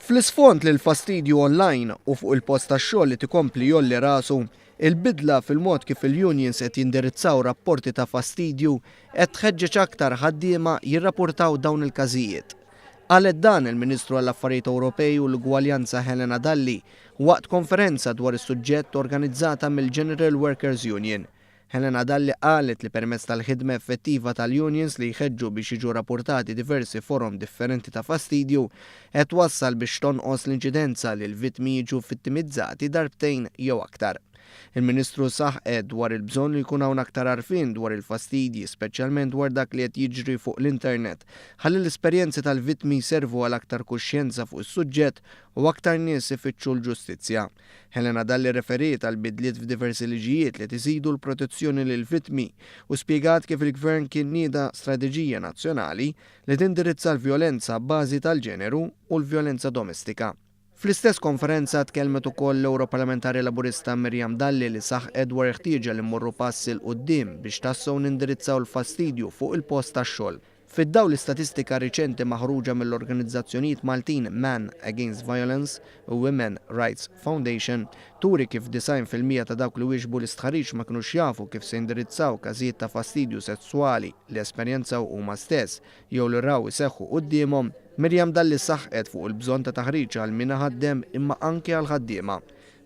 Fl-isfond li l-fastidju online u fuq il-post tax-xogħol li tikompli jgħolli rasu, il-bidla fil-mod kif il-unions qed jindirizzaw rapporti ta' fastidju qed tħeġġeġ aktar ħaddiema jirrapportaw dawn il-każijiet. Qalet dan il-Ministru għall-Affarijiet Ewropej u l-Ugwaljanza Helena Dalli waqt konferenza dwar is-suġġett organizzata mill-General Workers Union. Helena Dalli qalet li permezz tal-ħidma effettiva tal-unions li jħeġġu biex jiġu rapportati diversi forom differenti ta' fastidju qed twassal biex tonqos l-inċidenza li l-vittmi jiġu vittimizzati darbtejn jew aktar. Il-Ministru saħqet dwar il-bżonn li jkun hawn aktar għarfien dwar il-fastidji, speċjalment dwar dak li qed jiġri fuq l-internet, ħalli l-esperjenzi tal-vittmi jservu għal aktar kuxjenza fuq is-suġġett u aktar nies ifittxu l-ġustizzja. Helena Dalli referiet għal bidliet f'diversi liġijiet li iżidu l-protezzjoni lil vittmi u spjegat kif il-gvern kien nieda strateġija nazzjonali li tindirizza l-vjolenza b'bażi tal-ġeneru u l-vjolenza domestika. Fl-istess konferenza tkellmet ukoll l-Europarlamentari Laburista Miriam Dalli li saħqet dwar ħtieġa li mmorru pass 'il quddiem biex tassew nindirizzaw l-fastidju fuq il-post tax-xogħol. Fid-dawl l-istatistika riċenti maħruġa mill-organizzazzjonijiet Maltin Men Against Violence u Women Rights Foundation turi kif 90% ta' dawk li wieġbu l-istħarriġ ma kinux jafu kif se jindirizzaw każijiet ta' fastidju sessuali li esperjenzaw huma stess jew li raw iseħħu quddiemhom, Miriam Dalli saħqet fuq il-bżonn ta' taħriġ għal min iħaddem imma anke għal ħaddiema.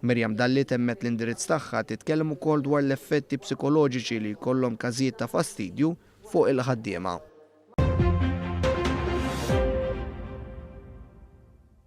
Miriam Dalli temmet l-indirizz tagħha titkellem ukoll dwar l-effetti psikoloġiċi li jkollhom każijiet ta' fastidju fuq il-ħaddiema.